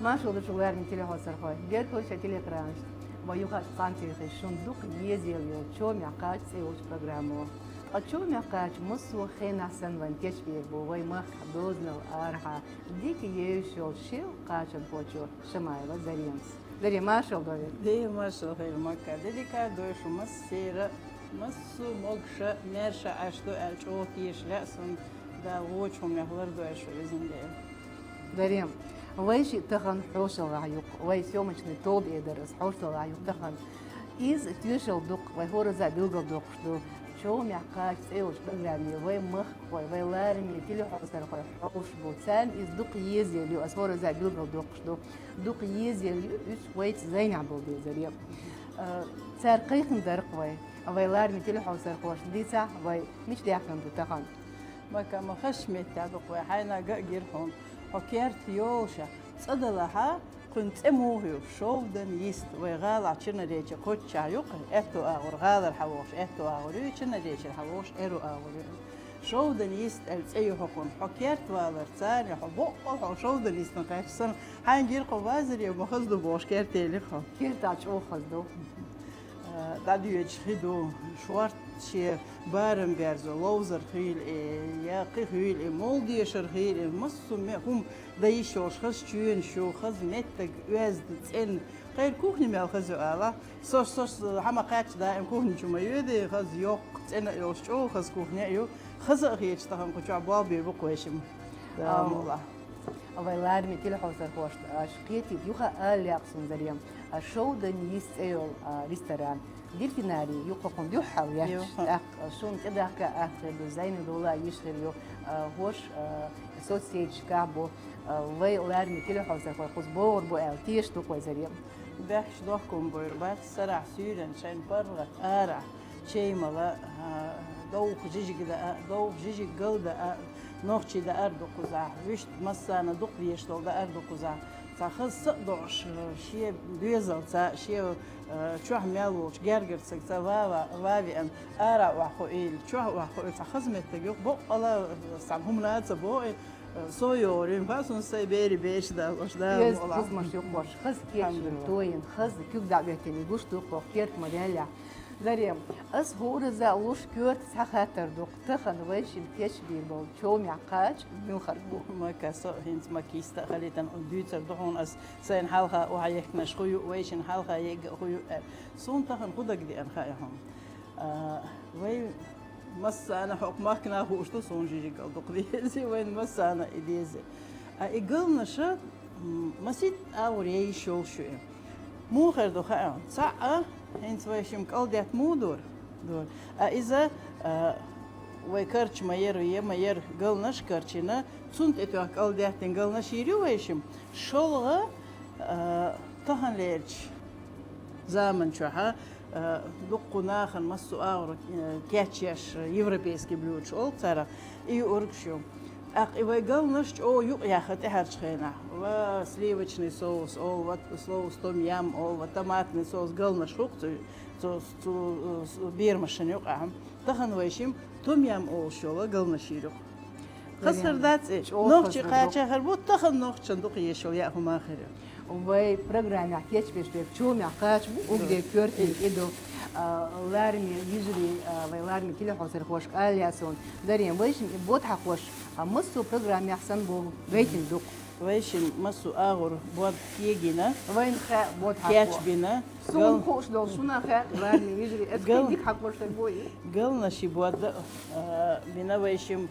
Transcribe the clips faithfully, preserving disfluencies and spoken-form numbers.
Маршал ду шух, лараме телехьовсархой. Герхур шоай телеэкъранаш. Вай юха а цхьаьнатӀехь шуна дукха езаелла йолу «Чомехь кхача» цӀе йолчу программо. Ткъа «Чомехь кхача» массо а хенахь санна вайна кечбийр бу вай махкахь дозанал арахьа дика евзаш йолчу шел кхачанхочо Шамаева Заремас. Зарем, маршалла ду хьуна. Де, маршалла хуьлда, Макка. Де дика а ду шу массеран а, массо а могуш а, маьрша а Ӏаш ду аьлла чӀогӀа теша лаьа суна, Дала вочу хӀуманех лардойла шу, везан Дела. Зарем, вай шиъ тахана хьошалгӀахь ю-кх, вай съёмочный стол тӀе дара аса, хьошалгӀахь ю-кх тахана. Иза тоьшалла ду-кх, вай хӀоразза а билгалдоккхуш ду. «Чомехь кхача» цӀе йолчу программе вай махкахой, вай лараме телехьовсархой хьовсуш бу. Царна иза дукха езаелла ю, аса хӀоразза а билгалдоккхуш ду. Дукха езаелла ю уьш вайца зӀенехь болу дезара. А, цара кхайкхина дара-кх вай, вай лараме телехьовсархошна дийцахь, вай мича даьхна ду тахана. Макка, ма хазачу меттехь ду-кх вай, хьайна ган а гира хьуна. Хьо керта йолуш, цӀа далахь, кхуьнан цӀе муха ю? Шовдан йист. Вай гӀалахь Черноречье кхоччехь ю-кх, аьтту агӀор, гӀалара хьан вохуш аьтту агӀор ю, Черноречьера хьан вохуш аьрру агӀор ю. Шовдан йист аьлла цӀе ю хӀокхуьнан. Хьо керта валарца, царна хьо боккъал хьо шовдан йистана кхаьчча санна, хьайна гира-кх хьо, Вазарем, ма хаза ду бохуш, керта элира-кх хьо. Керта чӀогӀа хаза ду. А, дӀадоьдуш хи ду, шорта шен барам берзо, ловзар хуьйла и, я кхин хуьйла и, мол дешар хуьйла и, массо а ме-, хӀума дан йиш йолуш, хаза чоьнаш ю, хаза меттиг, оьзда, цӀена. Кхайра кухня мел хаза ю ала. Со, со, со хьан ма кхаьчча даим кухня чу ма йоьду, хаза йоккха, цӀена а йолуш, чӀогӀа хаза кухня а ю. Хаза а хеташ тахана кху чохь болх бийр бу-кх вайшимма. Дала мукъ лахь. Вай лараме телехьовсархошна аша кхетийта юха а ала лаьа-кх суна, Зарем, а, «Шовдан йист» цӀе йолу, а, ресторан. Дельфинарий ю-кх хӀокхуьнан дуьххьал лаьтташ. Юха. ТӀаккха, а, шуна тӀедахка а атта хир ду, зӀене дола а йиш хир ю, а, хӀорш, а, соцсеташкахь бу, а, вай лараме телехьовсархой кхуза богӀур бу аьлла, тешаш ду-кх вай, Зарем. Бехкаш дохкам бойр бац, сарахь суьйранна шайн паргӀат арахь чай мала, а, довха жижиг даа, довха жижиг гал даа, нохчий даар ду кхузахь, вуьшта массарна дукха дезаш долу даар ду кхузахь. Цхьа хаза са а доӀуш, шен доьзалца, шен, а, чохь мел волчу гергарчу стагца ва-, ва-, ван веана, ара а охьахуийла, чохь а охьахуийла, цхьа хаза меттиг ю-кх, боккъала, цхьана хӀумана а ца боху и, а, со йогӀур ю, ма хаьа суна сайн берийн бераш далош, Дала мукъ лахь. Хаза кечйина, тойина, хаза куьг дӀа а хӀоьттина гуш ду-кх хӀокху керта ма-даьллехь. Зарем, ас хӀоразза а луш коьрта цхьа хаттар ду-кх, тахана вайшимма кечбийр болу «Чомехь кхача» муьлхарг бу? Макка, со хӀинца ма киста а хилийтина, дуьйцур ду хьуна ас, сайна хьалха охьаехкинарш хӀун ю, вайшинна хьалха ерг а хӀун ю аьлла. Суна тахана хӀун дагадеана хаьа хьуна? А, вай массарна хӀокху махкана хууш ду, суна жижиг гал дукха дезий, вайна массарна и дезий. А и галнаша, м, масийтта агӀор ян йиш йолуш ю и. Муха хир ду хаьа? Цхьаъ а, хӀинца вайшимма кӀалдетта муха дора? Дора. А иза, а, вай карча ма яра, я ма яра галнаш карчийна, цунна тӀе тоьхна кӀалдеттина галнаш йийр ю вайшимма. ШолгӀа, а, таханлерчу заман чохь, а, дуккха нахана массо а агӀор, а, кечъеш, европейский блюдаш олу царах, и юургаш ю. ТӀаккха и вай галнаш чӀогӀа юкъаяьхна тӀаьхьарчу хенахь. Ва сливочный соус олу, ва соус том-ям олу, ва томатный соус, галнаш хӀу-кх цу, цу, цу, цу берамашна юкъахь. Тахана вайшимма том-ям олуш йолу галнаш йийр ю-кх. Хаза хир дац и? Нохчий кхача хир бу, тахана нохчашна дукха езаш йолу яа хӀума хир ю. Вай программехь кечбеш верг «Чомехь кхача» бу, уггаре коьртаниг и ду. А, лараме вежарий, а, вай лараме телехьовсархошка ала лаьа суна, Зарем, вайшимма и бод хьахош, а, массо а программехь санна боху гайтина ду-кх. Вайшимма массо а агӀор бод кегийна. Вайна хаьа бод хьахо. Кечбина. Суна хууш долу, шуна хаьа, лараме вежарий, аса кхин дика хьахош хир бу и. Галнаши бод, а, бина вайшимма,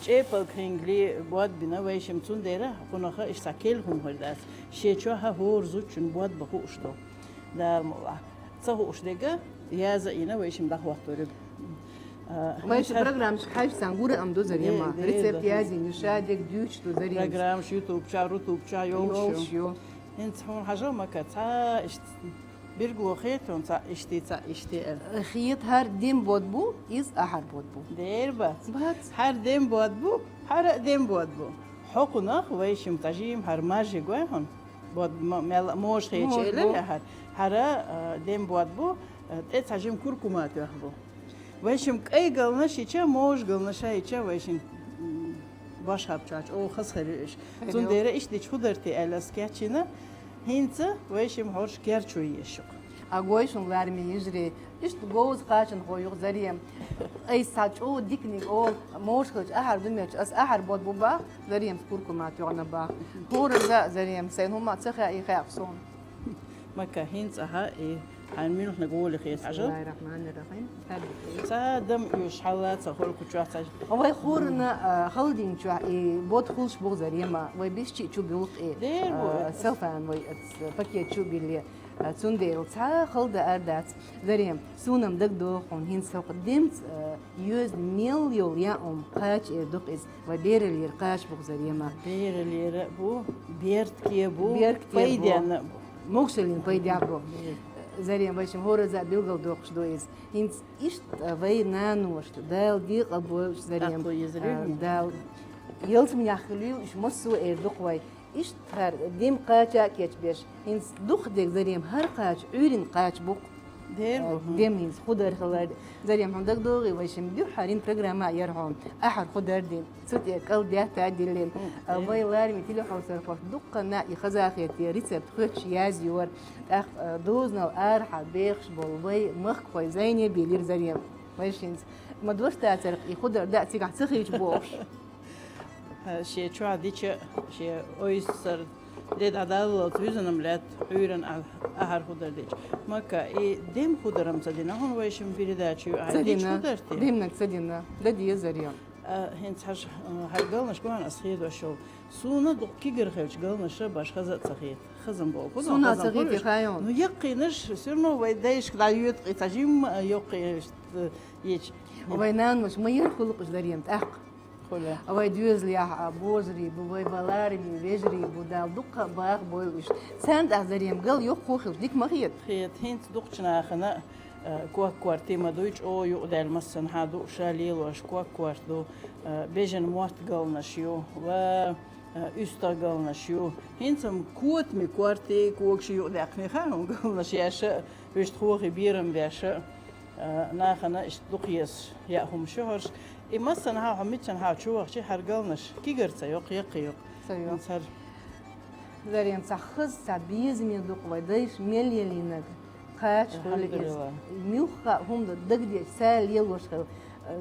чӀепалг хингли бод бина вайшимма, цундела кхунах иштта цхьа керла хӀума хир дац. Шен чохь хӀора зудчун бод бан хууш ду. Дала мукъ лахь. Ца хууш дерг яза а йина, вайшимма дӀахӀоттор ю. А, вайша программашка хьаьжцӀа гура ам ду, Зарема. Рецепт язйина ю, ша дерг дуьйцуш ду, Зарема. Программаш ютубчохь, рутубчохь йолуш ю. ХӀинца хьуна хьажа, Макка, цхьа иштта билгало хета хьуна, цхьа иштта, цхьа иштта аьлла? Хета, хӀара дем бод бу, иза ахьар бод бу. Дера бац. Бац. ХӀара дем бод бу, хӀара а дем бод бу. ХӀокхунах вайшимма цхьа жимма хӀара маржиг гой хьуна. Бод м-, мел можа хеташ элира ахьар. ХӀара, а, дем бод бу, а, тӀе цхьа жимма куркума тоьхна бу. Вайшимма кӀай галнаш йича, можа галнаш йича, вайшимма, м, Башхьарчохь чӀогӀа хаза хир ю уьш. Хир ю. Цундела иштта дича хӀун дара те аьлла ас кечйина, хӀинца вай шимма хӀорш керчо еш ю-кх. А гой шуна, лараме йижарий, иштта говза кхачанхо ю-кх Зарем. Айса цхьа чӀогӀа диканиг олу, мошхалчу ахьар ду метташ, ас ахьар бод бу бах, Заремас куркума тоьхна бах. ХӀоразза а, Зарем, сайна хӀумма ца хаьа, и хаьа суна. Мака, хӀинца ахьа и хьайн муьлханиг гӀоле хета хьажал. Бисмиллахир-рахманир-рахим. Ца дам оьшуш хьалла ца хуьлу кху чохь ца. Вай хӀоранна, а, хала дийнахь чохь и бод хуьлуш бу-кх, Зарема, вай бисчи чу буьллу-кх и, дер бу, а, селфан вай, а, пакет чу а билле. А, цундела цхьа хала даар дац, Зарем, суна-м дагадогӀу хьуна, хӀинца хӀокху демца, а, йоьзна мел йолу яа хӀума кхача эр ду-кх иза, вай бераллера кхача бу-кх, Зарема. Бераллера а бу, беркате а бу, беркате а бу, пайденна а бу. Могушаллин пайдехь а бу. Зарем, вай шимма хӀоразза а билгалдоккхуш ду иза. ХӀинца иштта вай наноша, Дала декъал бойла уьш, Зарем, даккхо еза, а, Дала. Ялсаманехь хуьлийла уьш, массо а эр ду-кх вай. Иштта хӀара дем кхача а кечбеш, хӀинца дукхах дерг, Зарем, хӀара кхача Ӏуьйранна кхача бу-кх. Дер бу, хӀа. Дем хӀинца хӀун дара хилар. Зарем, хьуна дагадогӀий, вай шимма дуьххьара йина программа а яра хьуна, ахьар хӀун дара дина, цу тӀе кӀал детта а диллина. Хм, а, дер. Вай лараме телехьовсархошна дуккха а и хазахетте рецепт хоьттуш язйора. ТӀаккха, а, дозанал арахьа бехаш болу вай махкахой зӀене а бийлира, Зарем. Вай шинца ма дош дацара-кх, и хӀун дара даа цигахь ца хийча бохуш. Шен чохь дича, шен ойсар де дӀадаллалц вуьзна-м лаьтта, Ӏуьйранна а-, ахьар хӀун дара дича. Мака, и дем хӀун дара-м ца дина хьуна вай шимма передача ю, ца дича дина, хӀун дара те? Демнаг ца дина, дан дезара ю. А, хӀинца хьажа, а, хӀара галнаш гуьйн ас хедош йолу. Суна дукха кегара хилча галнаша баш хаза а ца хета. Хазам болу, хӀун ду, суна а хазам ца хета, хуьлуш. Хаа йолу. Ну, яккхийнаш, всё равно вай дайшка дӀаюьйцу-кх и цхьа жимма а йоккхуьйтуш, э, ечу. Вай наноша ма яра хуьлу-кх уьш, Зарем, тӀаккха. Хуьлу. Вай доьзалехь а божарий бу, вай лараме вежарий бу, Дала дуккха а баха бойла уьш. Царна тӀехь, Зарем, гал йоккха хилча дика ма хета? Хета, хӀинца дукхачу нахана, а, ког-корта ма дуй, чӀогӀа юкъадаьлла массанхьа ду, ша лелош ког-корта ду, а, бежана мотт галнаш ю, ва, а, уьстагӀ галнаш ю. ХӀинца-м котаме корта, когаш юкъадаьккхина, хаа хьуна, галнаш еш а, вуьшта хохе берам беш а. А, нахана иштта дукха езаш яа хӀумаш ю хӀорш. И массанхьа хьо миччанхьа чу вахча, хӀара галнаш кегара ца йоккху, яккхий йоккху. Ца йоккху. ХӀинца хӀара. Зарем, цхьа хаза, цхьа безаме ду-кх вай дайша мел еллинарг кхача хуьлу иза. Алхьамдулиллах. Муьлхха а хӀума ду дагадеш, ца лелош хила,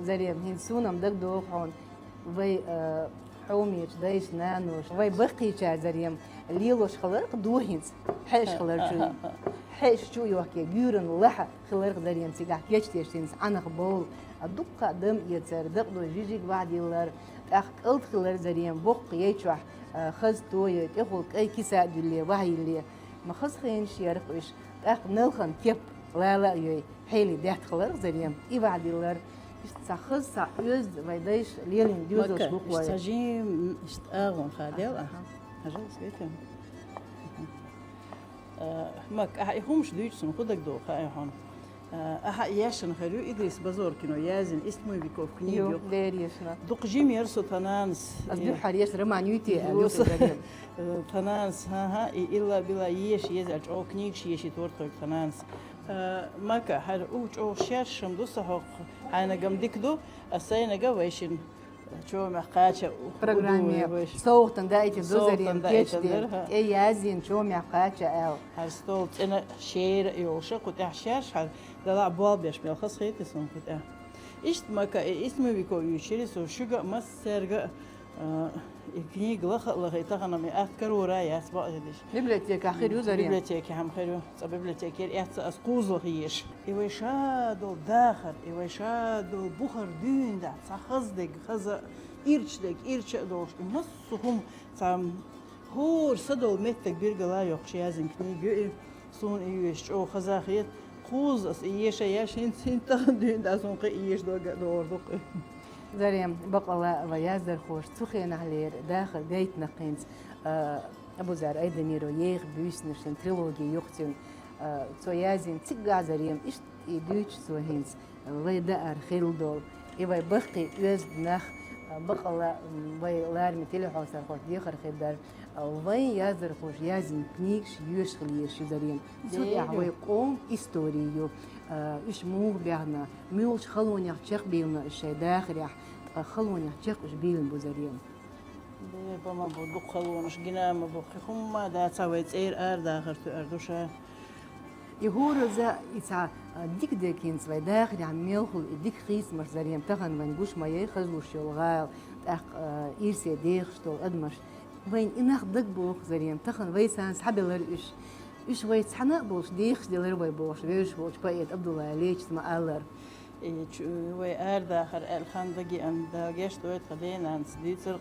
Зарем, хӀинца суна-м дагадогӀу хьуна. Вай, а, хьоме йолчу дайша, наноша, вай баккхийчара, Зарем, лелош хиларх ду хӀинца, хьаьжа хилар чу. Хьаьжа чу а йохкий, гуьйранна лахьа хиларх, Зарем, цигахь кечдеш хӀинца Ӏанах бовла. А, дуккха а дам эцар, дакъа дой жижиг вахдиллар, тӀаккха кӀалд хилар, Зарем, боккха яй чохь, а, хаза тояй, тӀехула кӀай киса а дуьллий, ваха йиллий. Ма хаза хенаш ярх уьш, тӀаккха налхана кеп лала а йой, хьелий даьтта хиларх, Зарем, и вахдиллар. Иштта цхьа хаза, цхьа оьзда вай дайша лелийна доьзалш бу-кх вай. Мака, иштта цхьа жим, иштта агӀон хадел а. Аха. Пожалуйста, это. Э, Мака, ахьа и хӀумаш дуьйцу суна, хӀун дагадогӀу, хаа хьуна. Э, ахьа ешна хир ю Идрис Базоркино язйина «Истмы веков» книга ю. Ю, дерриш ма. Дукха жима яра со тхан нанас. Ас дуьххьара еш роман юй те аьлла, ю со, Зарем. Э, тхан нанас, хӀан-хӀа, и илла-билла еша еза аьлла, чӀогӀа книгаш ешийта вара тхоьга тхан нанас. Э, Мака, хӀара у чӀогӀа шерш-м ду сан хӀокху, хьайниг-м дика ду, ас сайниг вайшинна чомехь кхача у-, программе у ду вай. СовгӀатана даийтина ду, Зарем, кечдина, тӀе язйина чомехь кхача аьлла. ХӀара стол цӀена шера а йолуш, кху тӀехь шерш, хӀара далахь болх беш мел хазахетий суна кху тӀехь. Иштта, Мака, и «Истмы веков» юьйцуш йира со шуьга а, массаьрга а, а, и книга лаха а лахий, тахана-м и атта карора а яц бакъдерг. Библиотекахь хир ю, Зарем? Библиотекехь-м хир ю. Цкъа библиотекера эцна ас кхузлуш еш. И вай ша долу дахар, и вай ша долу бухара дуьйна дахь, цхьа хаза дерг хаза, ирча дерг ирча а долуш, и массо а хӀума цхьа хӀора са долу меттиг билгала йоккхуш язйина книга ю и. Суна и йоьшуш чӀогӀа хаза хета. Кхузза ас и еша еш, хӀинца, хӀинца тахана дуьйна дахь суна кхин а еша дог а догӀур ду-кх и. Зарем, бакъалла а вай яздархоша цу хенахьлера дахар гайтина-кх хӀинца, а, Абузар Айдамиров «Еха буьйсанаш» шен трилоги ю-кх цуьнан, а, цо язйина циггахь, Зарем, иштта и дуьйцу цо хӀинца, вай даар хилла долу. И вай баккхий оьзда нах, а, бакъалла, м, вай лараме телехьовсархошна дехар хир дара, а, вайн яздархоша язйина книгаш йоьшуш хила езаш ю, Зарем. Цу тӀехь вай къоман истори ю, а, уьш муха баьхна, муьлхачу халонех чекхбийлина уьш шайн дахарехь, ткъа халонех чекх уьш бийлина бу, Зарем. Бе, ба ма бу, дукха халонаш гина ма бу, кхы хӀумма дац, вай цӀера арадахар тоъар ду ша. И хӀораза, и цхьа, а, дика декинца вай дахарехь мел хуьлу и дика хийцамаш, Зарем, тахана вайн гуш ма яй хазлуш йолу гӀала, тӀаккха, а, ирсе дехаш долу адамаш. Вайн и нах дагбоху, Зарем, тахана вай царна схьабелара уьш. Уьш вай цхьана а болуш дехаш делара вай бохуш, вевзаш волчу поэт Абдуллаевича ма-аллара. И чу-, вай арадахар аьлла хан дагеана, Дала гечдойла тхан денанца дийцар,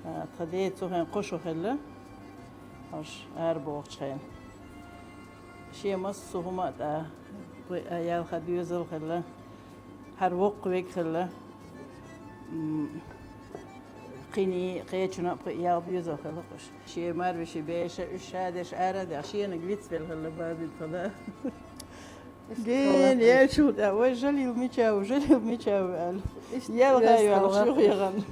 а, тхан ден цу хенахь кхо шо хилла, хьуш арабохучу хенахь. Шен массо а хӀума а тӀа, вай а ялха доьзал хилла, хӀара воккха вега хилла, м, кхини, кхечуьнан а пхи ялх доьзал хилла кхуш. Шен марвеши беша, уьш ша деш ара а деш, шениг вицвелла хилла бабин тхана. Гена, я чу тӀе, вай Жалил мича ву, Жалил мича ву аьлла. Иштта ялха веза йолуш халла ю хӀехана.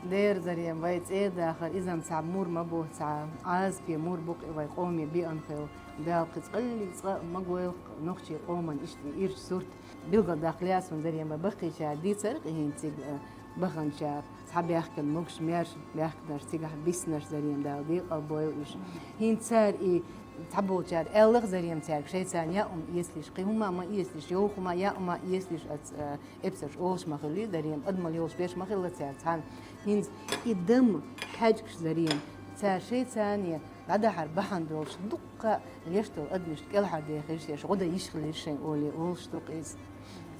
Дера, Зарем, вай цӀера дахар, иза-м цхьа мур ма бу, цхьа Ӏазапе мур бу-кх и вай къоме биъна хилла. Дала кхин цкъа а, цкъа а ма гойла-кх нохчийн къоман иштта и ирча сурт. Билгалдаккха лаьцна, Зарем, вай баккхийчара дийцар-кх и хӀинца цига, а, баханчара. Цхьабаьхкина могуш-маьрша баьхкинарш, цигахь биснарш, Зарем, Дала декъал бойла уьш. ХӀинца цара и цхьаболчара аьлла-кх, Зарем, цаьрга шайца яа хӀума эцалаш, кхин хӀума ма эцалаш, йовха хӀума яа хӀума эцалаш, аца, а, эпсарш олуш ма хилла, Зарем, адамал йолуш беш ма хилла цара цхьаьна. ХӀинца и дам, хьаьжкӀаш, Зарем, цара шайца дӀадахьар бахьана долуш, дуккха а леш долу адамашна кӀелхьардехира шаьш, гӀо дан йиш хилира шайн олий, олуш ду-кх иза.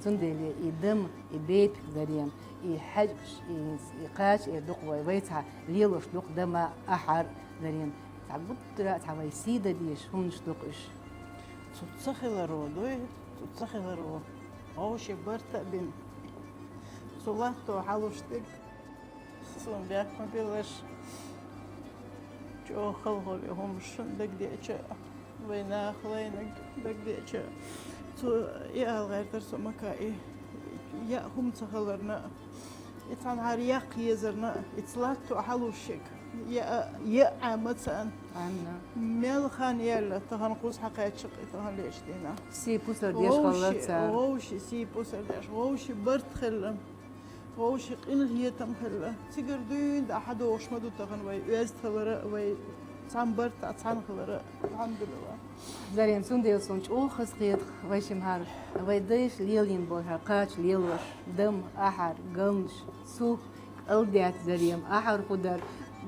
Цундела и дам, и бепиг, Зарем, и хьаьжкӀаш, и, и кхача эр ду-кх вай, вай цхьа лелош ду-кх дама, ахьар, Зарем, цхьа гуттара а цхьа вай сий дан дезаш хӀуманаш ду-кх уьш. Цу ца хиларо дуй, цу ца хиларо. Вовши барта а бина. Цу латто хьалуш дерг. Суна бехк ма биллаш, чӀогӀа халхале хӀумаш шуна дагадеача, вай наха лайнарг дагадеача, цо и ала гӀертара со мака и, яа хӀума ца хиларна, и цхьанхьара яккха езарна, и цу латто хьалуш шега, яа, яа Ӏа ма ца ан. Ӏанна. Мел хан яьлла, тахана кхуза хьакхаьчча, и тахана лечу дийнахь. Сий пусар деш хилла цара. Вовши сий пусар деш, вовши барт хилла. Вовши къинхетам хилла. Цигара дуьйна тӀе хьадогӀуш ма ду тахана вай оьзда хилара а, вай цхьана бартахь цхьаьна хилара а. Алхьамдулиллах. Зарем, цундела суна чӀогӀа хазахета вай шимхьара, вай дайша лелийна болу хӀара кхача лелош, дам, ахьар, галнаш, цу кӀалдетта, Зарем, ахьар хӀун дара,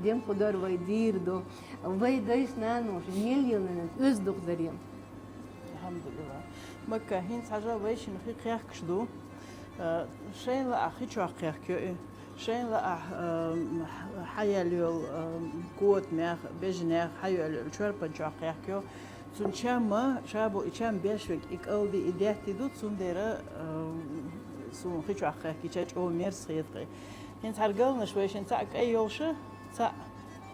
дем хӀун дара вай дийр ду. Вай дайша наноша мел лелийна оьзда ду-кх, Зарем. Алхьамдулиллах. Макка, хӀинца хьажа вайшинна хи кхехкаш ду. Э, шайна лаахь хи чохь кхехкайо и. Шайна лаахь, э, хьаяьлла йолу, э, котамех, бежанех хьаяьлла йолу чорпан чохь кхехкайо. Цуьнан чам а, ша бу и чам беш верг, и кӀалди, и детти ду, цундела, э, суна хи чохь кхехкича чӀогӀа мерза хета-кх и. ХӀинца хӀара галнаш вайшинна цхьаъ кӀай йолуша, цхьаъ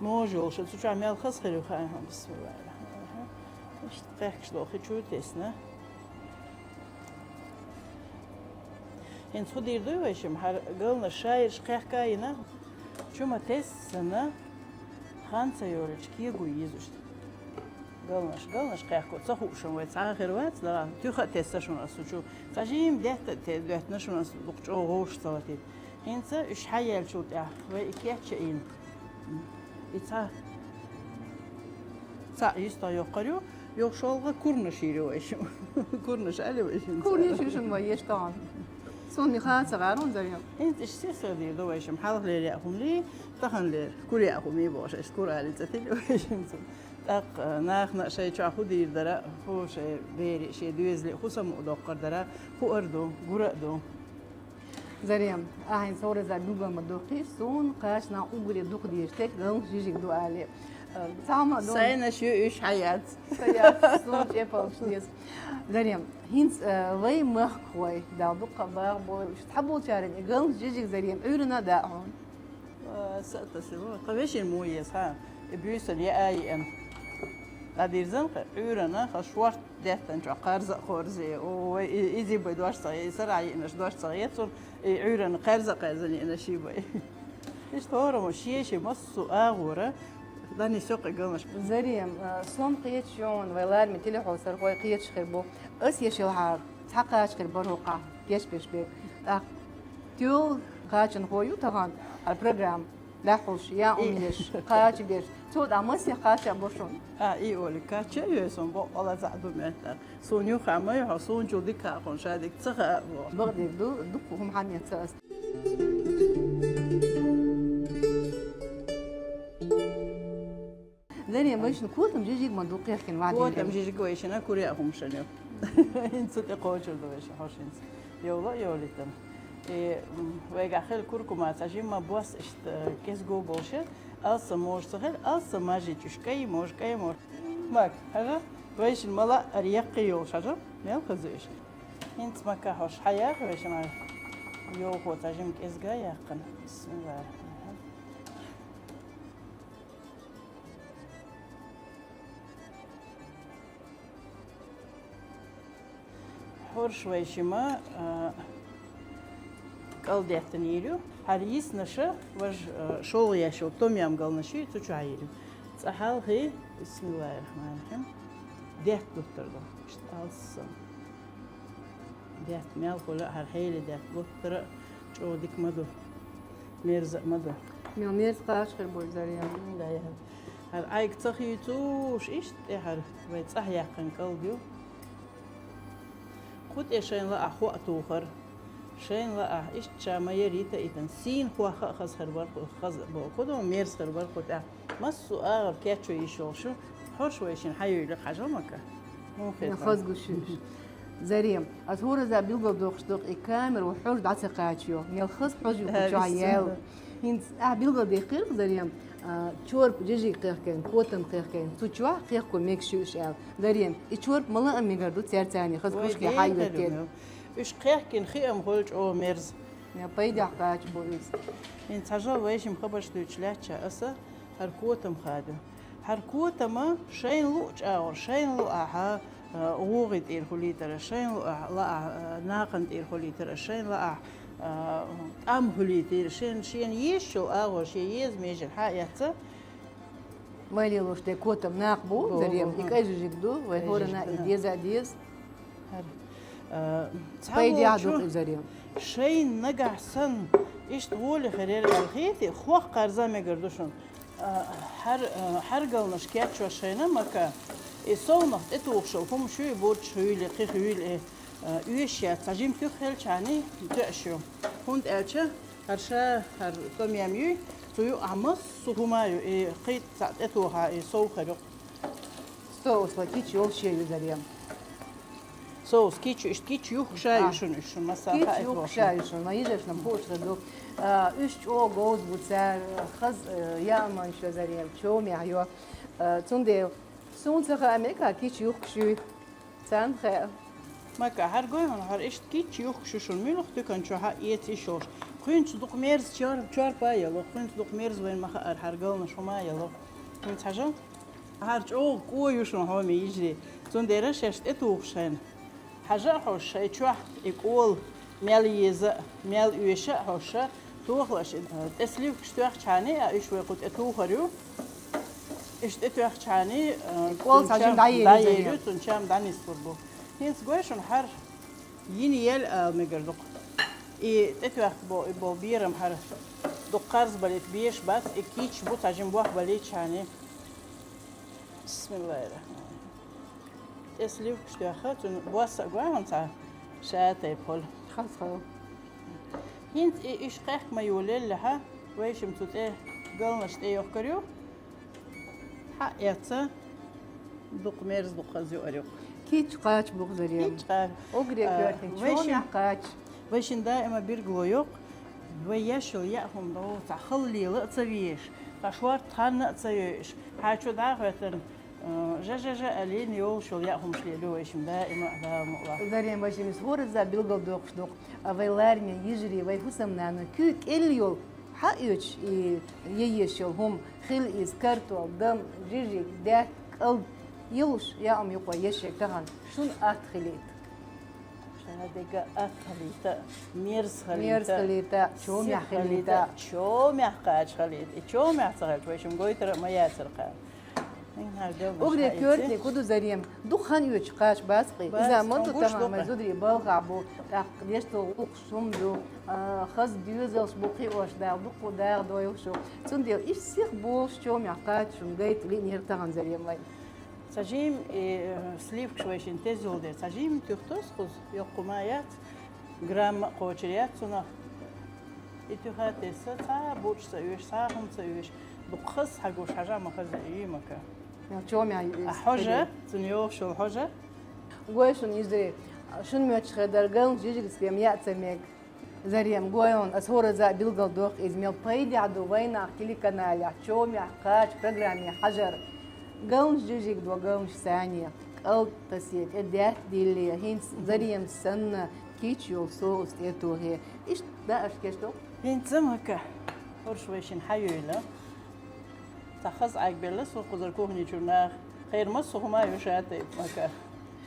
можа йолуша, цу чохь мел хаза хир ю хаьий хьуна, бисмиллахӀиррохьманиррохьим. Иштта кхехкаш долу хи чу тесна. ХӀинца хӀун дийр дуй вай шимхьара, галнаш шайраш кхехка а йина, чу ма тессана, хан ца йолуьйтуш кего йиза иштта. Галнаш, галнаш кхехко ца хууш вай цхьа а хир вац, дала туьха а тесна шуна ас цу чу. Цхьа жимма детта а те-, доьттина шуна ас, дукха чӀогӀа вовшах ца латийта. ХӀинца уьш хьаяьллачул тӀаьхьа вай и кечъяйна. И цхьа, цхьаъ йистах йоккхур ю, юха шолгӀа курнаш йийр ю вайшимма. Курнаш аьлла вайшимма. Курнаш ю шуна вай еш тахана. Суна и ха ца гӀаьрра, Зарем. ХӀинца иштта сесаг дийр ду вайшимма. Хьалха лер яа хӀума лий, тахана лер кур яа хӀума йий бохуш, иштта кур алий цӀе тилла вайшимма цунна. ТӀаккха нахана а шайн чохь хӀун дийр дара, хӀун шайн бере, шен доьзале хӀун самукъадоккхур дара, хуур ду, гур а ду. Зарем, ахьа хӀинца хӀораза билгал ма доккхий, суна кхачанхьа уггаре дукха дезаш дерг галнаш жижиг ду алий. Э, цхьа хӀума ду. Сайнаш ю уьш, хьаяц. Хьаяц, суна чӀепалгаш деза. Зарем, хӀинца, э, вай махкахой, Дала дуккха а багӀа бойла уьш. Цхьаболчарна и галнаш жижиг, Зарем, Ӏуьйранна а даьа хьуна. Ва, са а тасийла, тхан вешин муха еза, хьа? И буьйсанна яа а йиъна. ДӀадирзина-кх Ӏуьйранна, хьан шорта деттанчохь кхарза а кхорзе, ой, и-, изий бай дош ца хе-, и сарахь йиънаш дош ца хета цунна, и Ӏуьйранна кхаьрза а кхаьрзина йиънаш йий бай. Иштта хӀораммо шен-шен массо а агӀора дӀанисйо-кх и галнаш. Зарем, а, сом кхеташ ю хьуна, вай лараме телехьосархой кхеташ хир бу. Ас еш йолу хьара цхьа кхача хир бара хӀокхахь, кечбеш берг. ТӀаккха тоьлла кхачанхо ю тахана хьара программа. Лаьхьуш, я И- умеш, кхача беш. Цо да массе кхача бошун. А, и оли, кача весон, бо, ола за ду мета. Сон ю хама ю, сон чу ди ка кон ша ди ца ха бо. Багдир ду, ду хум хам я ца. Зарем, вайшин котам жижиг ма ду кехкин ва Котам дин. Жижиг вайшина куря хум шаню. Инцу те кочур ду вайшин, хошинц. Йола, йолитам. И, м, вайга хел куркума, ца жимма бос ишта, кес го больше. Алса мож ца хел, алса мажи чушкай, мож, кай мож. Мак, хажа? Вайшин мала ар яккы йол шажа? Мел хазуеш. Инц мака хош хая, вайшин ар. Йол хо ца жим кес га яккын. Бисмиллахир-рахманир-рахим. Хорш вайшима, а, калдеттан ирю. Хар йиснаша важ, а, шол яшо, том ям галнаши, цу чу ирю. Цахал хи, бисмиллахир-рахманир-рахим. Дет дуттар да. Ишт алсан. Дет мел хула хар хейле дет дуттар, чо дик маду. Мерза маду. Мел мерз каш хер бой зарем. Да, я. Хар айк цахи цуш ишт, э, хар вай цах яккын калдю. Кут э шайн ла аху атухар. Шайн ла ах ишт чама ерита итан. Син хуаха хаз хар бар ху-, хаз бо. Кудо мерз хар бар ху та. Массу агар кячо ишол шу. Хорш вайшин хаюйлы хажамака. Мун хетан. Хаз гушуш. Зарем. Аз хора за билгал дохш дох и камер ва хож даца качо. Мел хаз хож ю Э, куча бисмилла. Ял. Хинц, а, билгал де кирк зарем. А, чорп жижи кехкен, котам кехкен. Цу чуа кехко мек шуш ал. Зарем. И чорп мала амигарду церцани. Хаз Ой, хошки де хай кадуме. Веттен. Уш кехкен хи ам холч о мерз. Я пайдах кач бо из. Ин цажа вайшим хабаш дучляча аса. Хар котам хаду. Хар котама шайн лу чагъур, шайн лу аха, э, гъугъи тир хулитара, шайн лу а-, ла а-, э, накъан тир хулитара, шайн ла а-, э, там хулитир, шайн, шайн ешшул агъур, шайн ез межер ха яца. Майлилуш де котам нах бу, Бу, зарем, бу, и ха. Кай жижиг ду, вай Кай хорана жижиг и ду, да. Деза дез. Хар, э, Пайди цавол аду чу узарем. Шайн нагахсан ишт воли херер алхити, хуах карза мегер душун. Э, хар, э, хар галнаш кячва шайна мака. И солнах те тухшал, хум шуй борч хуйли, ких хуйли, э, уйш я, цажим тюх хел чани, тюшу. Хунд элча, хар ша, хар том ям юй, цую амас сухума ю, и хит цат те туха, и сол харюк. Соус ва кич ёл шею зарем. Соус кич, иш кич юх шаю А. Шун, иш шун масса Кич ха юх эт шаю шун, ма ижеш нам хоч ду. А, уш чо гоз буцар, хаз, э, яман шо зарем, чо мя ё. Э, цунде сунца ха мека кич юх шу. Цан хе. Мака хар гой хун, хар иш кич юх шу шун, милух тюкан чо ха эт ишош. Хунч дук мерз чор, чор па яло, хунч дук мерз вен маха ар хар гална шума яло. Хунч хажа? Хар чо ко юшун хоми ижри. Цун дера шеш те тухшен. Хажа хош шай чуа и кол мел еза, мел уеша хоша. Тухлаш, э, те сливкаш тюх чани, а иш вай кут э тухарю. Иш те тюх чани, э, Кол сажин даери даери зарю. Тун чам данис турбу. Хинс гойшун хар йин ел ал мегер дук. И те тюх бо, и бо бирам хар дук карз балит биш бац, и кич бу сажин бух балит чани. Бисмиллахир-рахманир-рахим. Те сливкаш тюха, цун буаса гуан ца шатай пол. Хас хал. Хинт и иш кехк ма юлел леха, вайшим цу те галнаш те ёх карю. Ха эца дук мерз дук хаз ю арюк. Кич кач бух зарем. Кич кач. Огре А, кёртин, вайшим чона кач. Вайшин даима биргло ёк. Вай яшил яхум до, ца хал лила ца веш. Ца шварт ханна ца веш. Хачу да хветен. Э, жа-жа-жа, алин ёл шул яхум шлелю вайшим даима да мула. Зарем вайшим ис хора за билгал дохш дук. А вай ларми, ижри, вай хусам нана, кю кел ёл. Ха ёч, и еш ёл хум, хил из, картол, дам, жижиг, дяк, кал. Ёлш, я ам юква ешек тахан. Шун ат хилит. Шана дега ат халита, мерз халита, Мерз халита, чо мя халита. Чо мя кач халит, и чо мя ца халит, вайшим гойтара ма яцар ка. Угрий коьртаниг хӀу ду, Зарема? Дукха хан оьцуш кхача бац-кх. Иза ма ду, тахан вай зударий балхахь бу, тӀаккха дешдолу гӀуллакхаш хӀума ду, а, хаза доьзалш бу кхиош, Дала дуккха даха дойла шу. Цундела иштта сиха болуш чомехь кхача шуна гайта лиънера тахана, Зарема, вай. Цхьа жимма и, э, сливкаш вай шина теза йолу дера, цхьа жимма туьхту аса кхуза, йоккха хӀума яц, грамма а кхочур яц цунах. И туьха тесса, цхьа а буч ца оьшу, цхьа а хӀума ца оьшу, дукха хаза схьагуш хьажа ма хаза, йиймака. Чомехь ю иза. А хьожа, цуьнан йогӀуш йолу хьожа. Гой шуна, йижарий, шуна моьттуш хир дара, галнаш жижигаш дем яа ца мега. Зарема, гой хьуна, аса хӀоразза а билгалдоккху иза, мел пайдехь ду вайнах телеканалехь чомехь кхача программе хьажар. Галнаш жижиг до, галнаш сане, кӀалд тасий, тӀе даьтта диллий, хӀинца Зарема санна, кийча йолу соус тӀе а тухий. Иштта даа аша кечдо. ХӀинца ма-кха, хӀорш вай шина хьайойла. Цхьа хаза Ӏайгбелла со кхузара кухни чуьра наха. Кхеран массо а хӀума ю ша тайпа, ма-кха.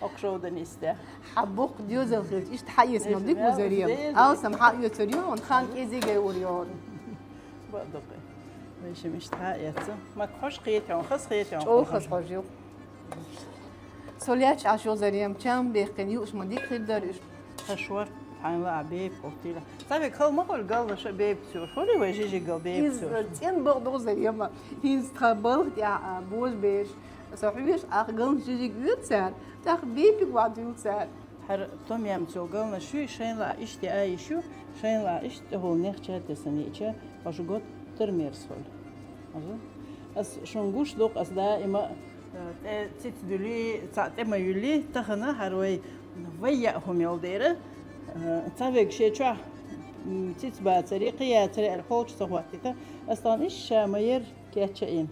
Хьокху шовдан йистехь. Хьан боккха доьзал хилча, иштта хьаэца мел дика ву, Зарема. Алсам хьаоьцур ю хьуна, хан кӀезиг а йойур ю хьуна. Бакъдоккху. Вайшимма иштта хьаэца. Ма-кха, хьожа хета хьуна, хаза хета хьуна. ЧӀогӀа хаза хьожа ю. Со лаьтташ Ӏаш йо, Зарема, чам бехкина юуш ма дика хир дара уьш. Ша шорта, хьайна лаахь, бепиг оттийла. Цхьа век хала ма хуьлу галнаша бепиг ца йолуш. Хуьлий вай жижиг гал бепиг ца йолуш? Иза цӀена бакъ ду, Зарема. ХӀинца тхан балха тӀехь а божабераш, со хьоьжуш, ах галнаш жижиг оьцу цара, тӀаккха бепиг ван дуьллу цара. ХӀара томъяьмца йолу галнаш ю, шайна лаахь иштта а йиш ю, шайна лаахь иштта тӀехула нех ча тесна йиъча, хьожа готтар мерза хуьлу. Хьажа? Ас шуна гуш доккху, ас даима а, э, тӀе цица дуьллий, цхьаъ тӀе ма юьллий, тахана хӀара вай, вай яа хӀума йолу дера, э, цхьа вега шен чохь, м, цица бацаре, кхин яцаре аьлла, холчу ца хӀоттийта, ас тахана иштта ша ма-ярра кечъяйина.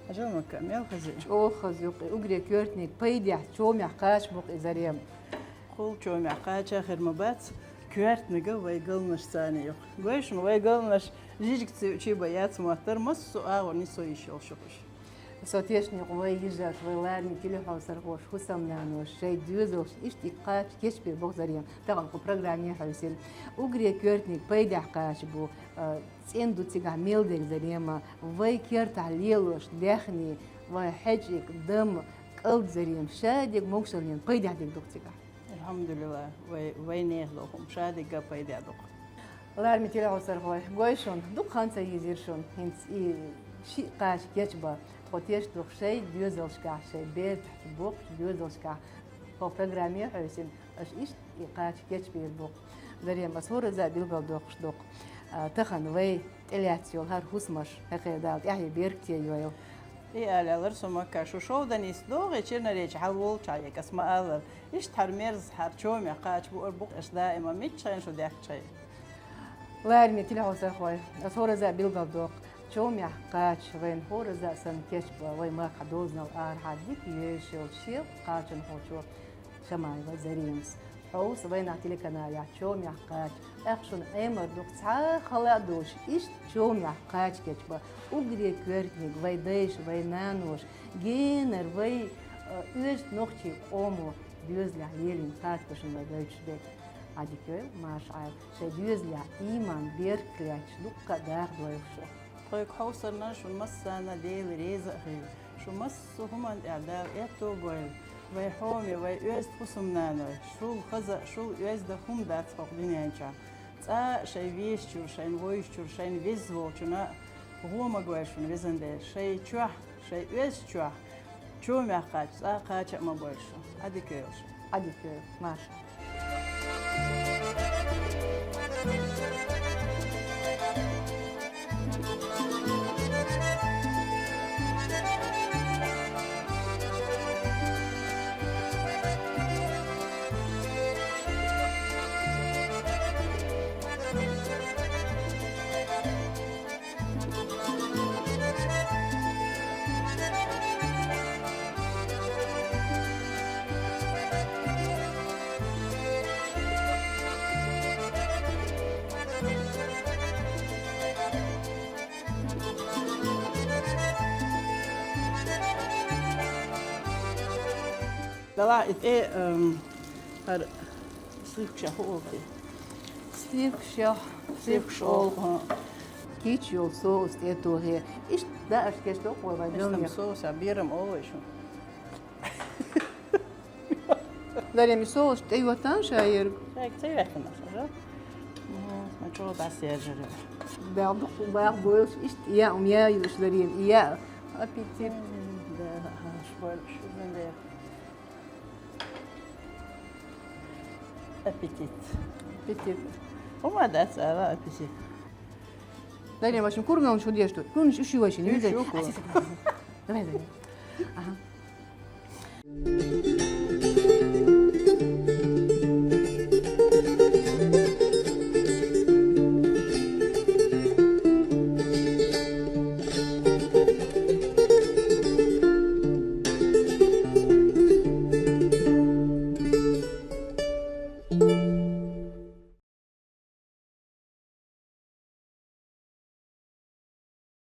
Хьажал, ма-кха, мел хаза ю. ЧӀогӀа хаза ю-кх и, угрий коьртаниг пайдехь чомехь кхача бу-кх и, Зарема. Кхул чомехь кхача хир ма бац, коьртаниг а вай галнаш царна ю-кх. Гой шуна, вай галнаш жижиг ца юучий бан яц моттар, массо а агӀор нисо йиш йолуш ю-кх уьш. Со тешнехь вай йижарш, вай лараме телехьовсархоша, хӀусамнаноша, шайн доьзалш иштта и кхача кечбийр боху, Зарема, тахана кху программе хьаьвсина. Угрий коьртаниг пайдехь кхача бу, а, цӀена ду цигахь мел дерг, Зарема, вай кертахь лелош даьхни, вай хьаьжкӀиг, дам, кӀалд, Зарема, шадерг могушаллин пайдехь дерг ду-кх цигахь. Алхьамдулиллах, вай, вайнехан доху, шадерг а пайдехь ду-кх. Лараме телехьовсархой, гой шуна, дукха хан ца йийзира шуна, хӀинца и шиъ кхача кечбан, тхо тешна ду-кх шайн доьзалшкахь, шайн бертахь, боккхачу доьзалшкахь, тхо программе хьаьвсина, аша иштта и кхача кечбийр бу-кх. Зарема, ас хӀоразза а билгалдоккхуш ду-кх, а, тахана вай тӀелаьцна йолу хӀара хӀусамаш, хьекхе Дала тӀаьхье беркате йойла. И ала аьллера со, ма-кха, шу шовдан йист догӀий, Черноречье хьалаволчохь, ас ма-аллара. Иштта хӀара мерза, хӀара чомехь кхача буур бу-кх аша даима, миччахьана шу даьхкича а. Лараме телехьовсархой, ас хӀоразза а билгалдоккху, чомехь кхача, вайна хӀоразза а санна кечбан, вай махкахь дозанал арахьа дика йовзуш йолчу шен кхачанхочо Шамаева Заремас. Хьовса вайнах телеканалехь чомехь кхача. ТӀаккха шуна Ӏемар ду-кх цхьа а хала а долуш, иштта чомехь кхача кечбан. Угрий коьртаниг, вай дайша, вай наноша, генара вай, а, оьзда нохчийн къомо доьзалехь лелийна кхача бан шуна вай гойтуш дерг. Ӏадика йойла, марша Ӏайла, шайн доьзалехь ийман, беркат лаьтташ дуккха а даха дойла шу. Тхоьга хьовсарна шуна массарна Дела реза а хуьлда. Шу массо а хӀуманна тӀехь Дала аьтто а бойла. Вай хьоме, вай оьзда хӀусамнаной, шул хаза а, шул оьзда а хӀума дац хӀокху дуьнен чохь. Цкъа а шайн вешачуьра, шайна вовшашчуьра, шайна веза волчунна гӀо ма гойла шуна, везан Дела, шайн чохь, шайн оьзда чохь. Чомехь кхача, цкъа а кхача а ма бойла шу. Ӏадика йойла шу. Ӏадика йойла. Марша. Далахь и тӀе, ам, хӀара сливкаш хӀу олу те? Сливкаш, сливкаш олу, хӀа. Кийча йолу соус тӀе а тухий. Иштта Да, аш кеш ток вала Истам дёнья. Соус а бирам овощу. Дарья, ми соус тӀе йоттан шаерг. Шайк цевятан аша. Мачо да сержере. Бал дук бал бойлш ишт я ум я юш Дарья. Я аппетит. Да, швал шузен де. Аппетит. Аппетит. Ума да цара аппетит. Дарья, машин курган шо деш тут. Кунш уши вашин. Уши уку. Давай, Дарья. Ага.